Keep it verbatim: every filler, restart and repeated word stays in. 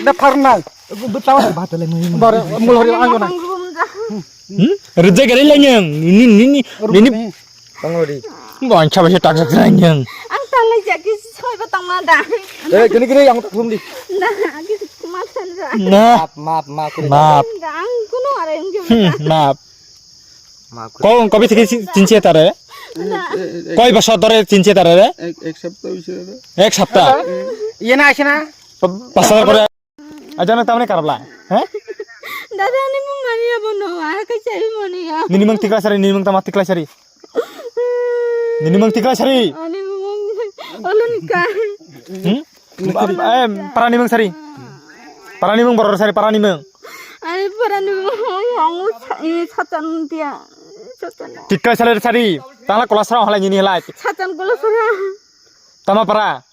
Da pharnai. Bwtao ba tele nui. Bare mulhari ang gona. Hmm? Reject gari lanyang. Nini nini nini. Tangori. Bo ang chaba se tak sak lanyang. Ang talai jaki soi ba tangma da. Eh, gini gini yang tak thum di. Na, agi kuma than ra. Na. Map map map. Map. Ang kuno are ang. Hmm, map. Map. Kong kobi thiki chinche tare? Na. Koi bosor dhore chinche tare re? Ek ek sapta hoise re. Ek sapta. Iye na ashe na? Pasal kore. Aja na tamne karabla. He? Dada, ani mung mani abo no, ah, kai chai mani ya. Nini mung tikla sari, nini mung tama tikla sari. Nini mung tikla sari. Ani mung olo nika. Hmm? Em, parani mung sari. Parani mung boror sari, parani mung. Ani parani mung, ang, ang, eh, satan dia. Satan. Tikla sari sari. Tangla kolasra halai nini halai. Satan kolasra. Tama para.